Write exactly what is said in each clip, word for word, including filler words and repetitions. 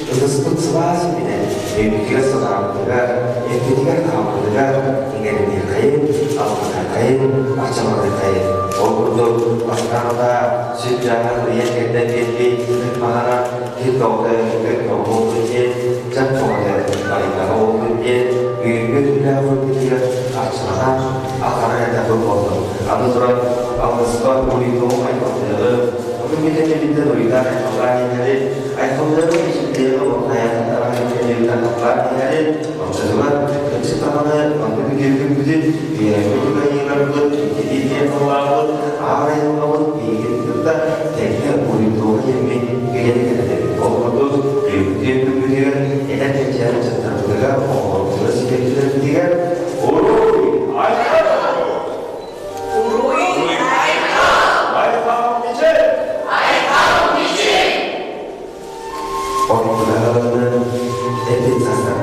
Itu sebut sebasi bine. Yang pikir seorang juga, yang ketiga kawan juga, tinggal di kaya, apa kaya, macam kaya. Oh, betul, pas kata, sudah, lihat, kita, kita, kita, kita, kita, kita, kita, kita, kita, Orang pedalaman, eh, sastra.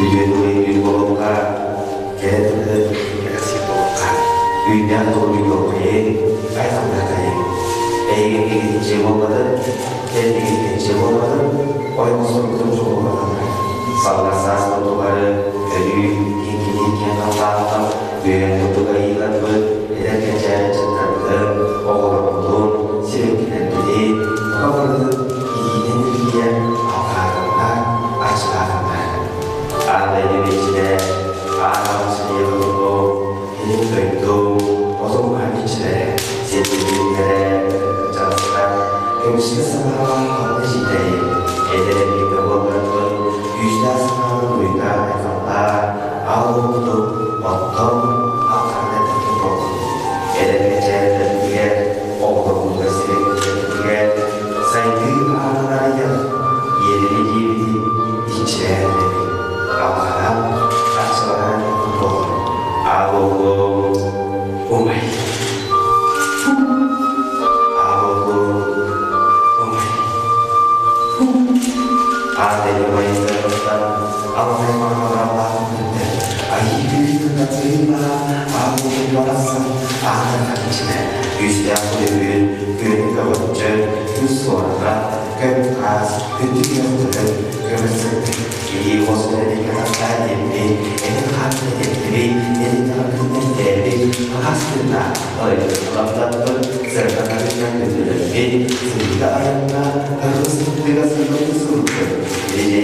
Video itu yang di kolom ka, kaya itu deh, ya, kasih kolom ka. Duitnya turun di kolom ka, eh, kayak tambah kayak. Eh, ini, ini, cewek banget, eh, ini, ini, cewek banget, oh, yang masuk itu cowok banget. Salah satu tuh ada, jadi, ini, ini, yang apa-apa. Biar yang betul kayak ikan, ber, beda kayak cara cerita, ber, oh, orang betul, si yang kita pilih, apa, ber, ini, ini, dia, apa, apa, apa, apa, ada yang beda, ada yang sendiri, betul, ini, betul, oh, tuh, bukan beda, si, ini, beda, kerja sekarang, yang bisa sama, apa, sih, deh, beda, yang kita buat, ber, bisa sama, ber, kita, apa, Au tu, otong, au karna itu tu. Eda kecere dan dia, oh, berbuka sirek dan dia, sainti au narinya, ia diri diri, dicere, au karna, asoran itu tu. Au, umai. Au, umai. Ada yang main dalam. Awa memang marah benda. Ai itu tak terima. Aku merasa ada kecil. Gusti aku diberi kau kawan cer. Suara kertas itu yang berat. Kertas ini bos dari kata saya ini. Ini hati ini. Ini tak benar jadi. Hasilnya. Oi, lam-lam pun serta kami yang menjelek, sehingga ayamnya harus tiga sebelum surga. Jadi,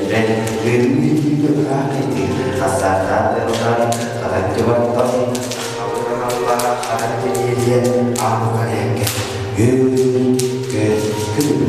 dan demi itu kami rasa tak terang, akan coba tahu, akan penyediaan, aku kayaknya. Ke, ke, ke,